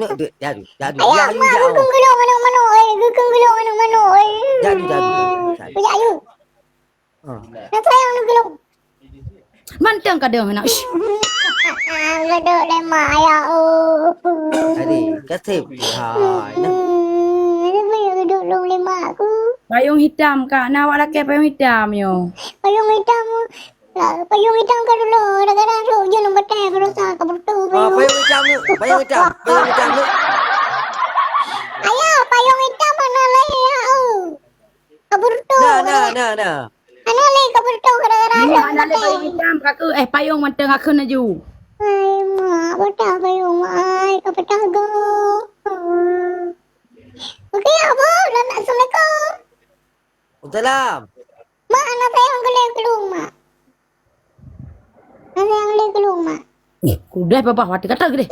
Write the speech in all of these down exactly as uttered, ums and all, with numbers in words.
Jadu, jadu. Ayah, mak, geukeung geulong aneuk manok, eh, geukeung geulong aneuk manok, eh. Jadu, jadu, jadu, jadu. Kujak aju. Ah. Nak sayang aneuk geulong. Mantong ka deuh aneuk. Ish. Geudok lé mak, ya, oh. Tadi, kasép. Hai, nah. Hmm, ada banyak geudok lom lé mak ku. Payong hitam, Kak. Nah, awak lakée payong hitam, yo. Payong hitam. Lah, payong itam ka dulu, gara-gara rhot ujeuen batée, ka rusak, ka putôh payong. Ah, payong itam ni, payong itam, payong itam ni. Ayah, payong itam mana lain ya, oh. Ka putôh. Nah, nah, nah, nah. Mana lain ka putôh gara-gara rhot batée. Mana lain payong itam, ka keu, eh, payong mantong ka keu laju. Ai, mak, patah payong, ai, ka patah go. Okey, ya, Bu. Assalamualaikum. Waalaikumsalam. Mak, aneuk sayang keu lé keulueng, Mak. Aneuk sayang keu lé keulueng, Mak. Eh, kudah babah watèe kata geude.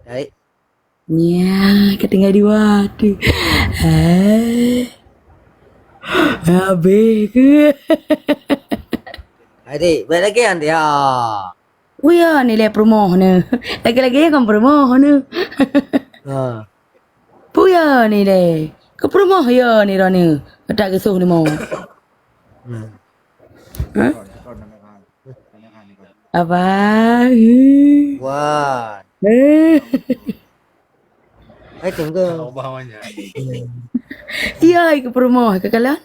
Hai. Nya, ka tinggai dua tu. Hai. Habis ke? Hai, Dik. Baik lagi, Andi. Ya. Peue ya ni lé peurumoh ni? Lagèe-lagèe kon peurumoh ni. Ha. Peue ya ni lé? Keu peurumoh ya ni droeneuh? Gata geusoh ni mo. Hmm. Ha? Abang. Wah. Eh. Hai, tunggu. Iya, hai keu peurumoh, hai keu kalon.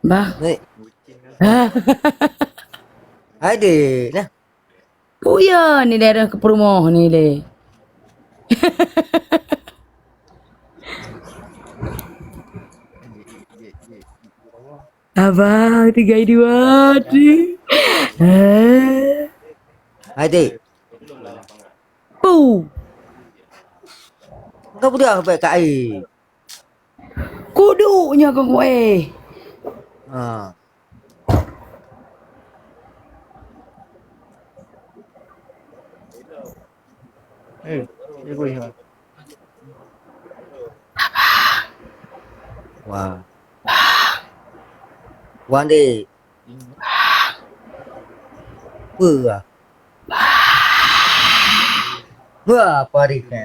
Bah. Baik. Ha. Hai, dek, nah. Peue ya ni daerah keu peurumoh ni lé. Abang, tiga, dua, tiga. Eh. Hai, dek. Pu. Kau budak apa kat air? Kudu nyoe kong kueh. Ha. Eh, dia boleh, ha. Wah. Wah, dek. Peue ah? Wah, apa hari ni?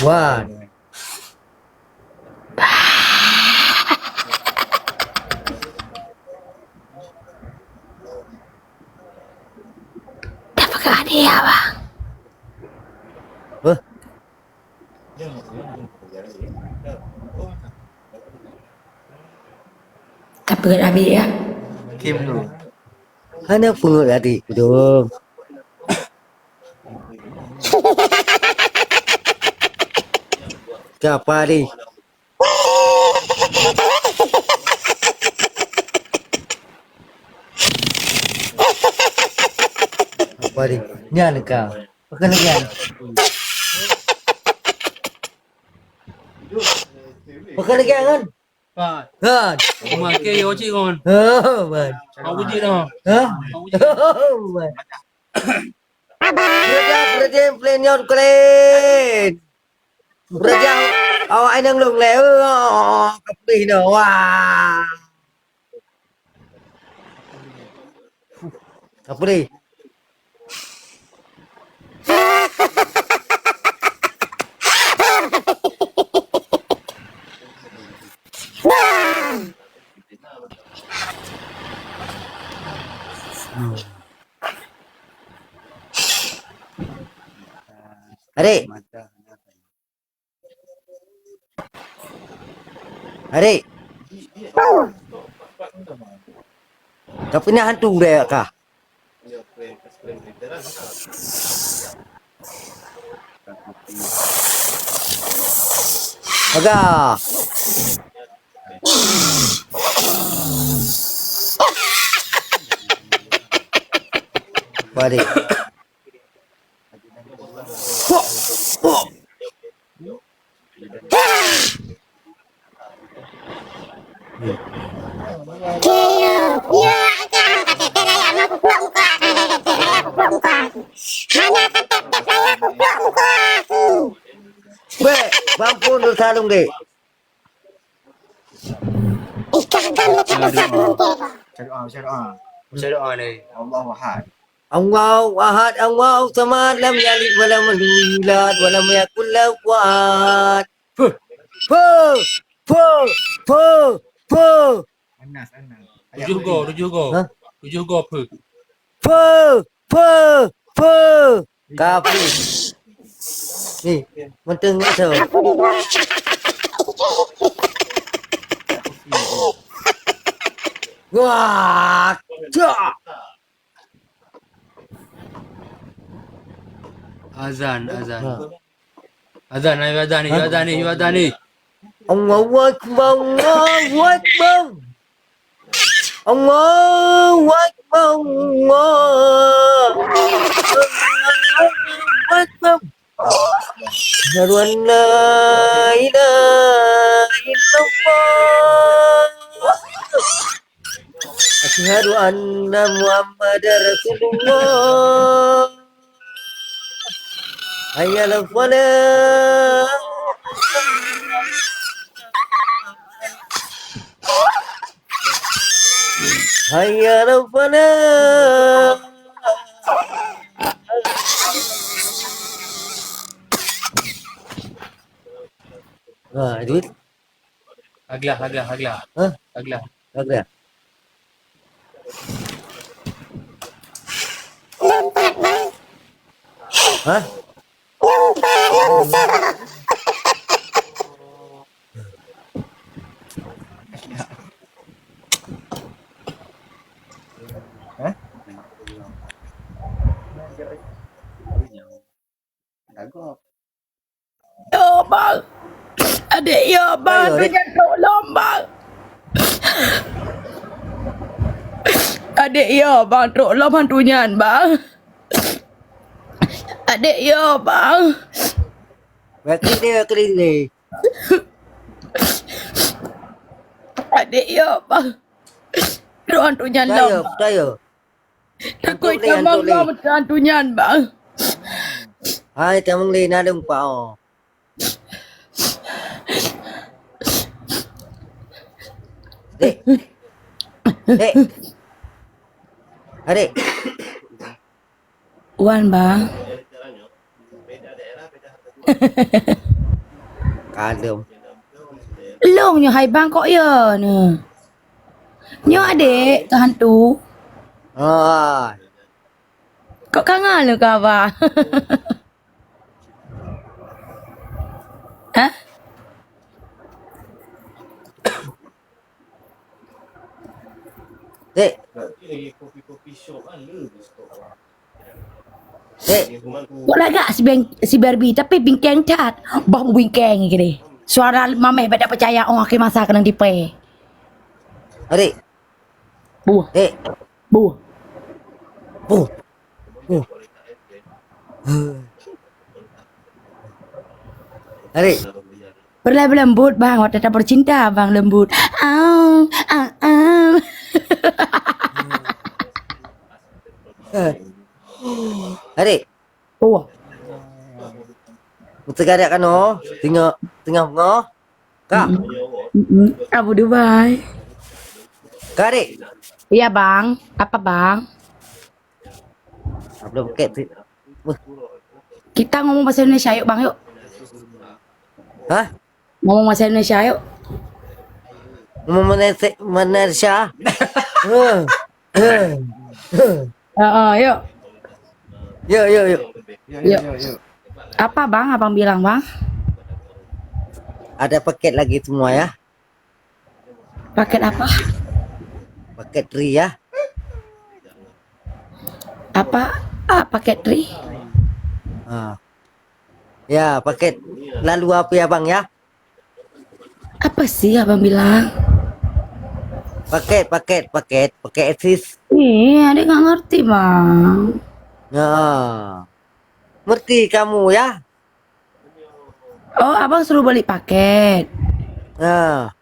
Wah. Tapeugah dia, Bang. Hah? Tapeugah habis ya. Kim tu. Hana peungeut adik tu. Siapa ni? Apa ni? Nyan ka. Bukan lagi kan? Bukan lagi kan? Kan. Kan. Makai yo cik kon. Oh, man. Kau uji dah. Hah? Oh, man. Peureuja, peureuja, plan nyoe keren. Peureuja, awak inong lôn lé. Oh, ka peudeh dah. Wah. Ka peudeh. Adik. Adik. Tapi na hantu deh kah? Aga. Balik. Pok, pok. Salong dek. Ikah gam dekat Ustaz Munte. Baca doa, baca doa. Baca doa ni. Allahu Ahad. Allahu Ahad, Allahu Samad, lam yalid wa lam yulad wa lam yakul lahu kufuwan ahad. Fuh. Fuh. Fuh. Fuh. Fuh. Anas, Anas. Tujuh go, tujuh go. Hah? Tujuh go, fuh. Fuh. Fuh. Fuh. Kafir. Ni, manteng ngeso. Wah, cak. Azan, azan. Ha. Azan, ayo azan ni, ayo azan ni, ayo azan ni. Allahu Akbar, Allahu Akbar. Allahu Akbar, Allahu Akbar. Asyhadu an la ilaha illallah. Asyhadu anna Muhammadar Rasulullah. Hayya 'alas shalah. Hayya 'alas shalah. Ha, duit. Aglah, aglah, aglah. Hah? Aglah. Aglah. Lompat, Bang. Hah? Lompat, lompat. Hah? Lagoe. Yo, bang. Adek yo, bang. Ayo, hantu nyan trok lom, bang. Adek yo, bang, trok lom hantu nyan, bang. Adek yo, bang. Berarti dia keliling. Adek yo, bang. Trok hantu nyan lom. Percaya, percaya. Takut tamong lom hantu nyan, bang. Hai, tamong lé na lôn pa oh. Dek. Dek. Adek. Wan, bang. Kalem. Long nyoe hai bang kok ya ni. Nyoe adek ke hantu. Ah. Kok kangen lé kaba? Hah? Dek. Dek. Kok lagak si, beng, si Barbie, tapi bingkeng that. Bah bingkeng gini. Suara mameh beda percaya oh akhir masa kena dipe. Adik. Buh. Eh. Buh. Buh. Buh. Adik. Perlahan lembut, bang. Waktu tak bercinta, bang, lembut. Au, au, au. Eh. Adik. Oh. Beuteugadak kanoe, teungoh, teungoh beungoh. Ka. Mm-mm. Mm-mm. Abu Dubai. Ka, Dek? Iya, Bang. Apa, Bang? Upload paket tu. Wah. Kita ngomong bahasa Indonesia, yuk, Bang, yuk. Hah? Ngomong bahasa Indonesia, yuk. Ngomong Malaysia, Malaysia. Heh. Heh. Heeh, yuk. Yuk, yuk, yuk. Yuk, yuk, yuk, yuk. Apa, Bang, Abang bilang, Bang? Ada paket lagi semua, ya. Paket apa? Paket tri, ya. Apa? Ah, paket tri? Ah. Ya, paket lalu apa ya, Bang, ya? Apa sih Abang bilang? Paket, paket, paket, paket eksis. Iya, dia nggak ngerti, Bang. Ya. Ngerti kamu, ya? Oh, Abang suruh beli paket. Ya.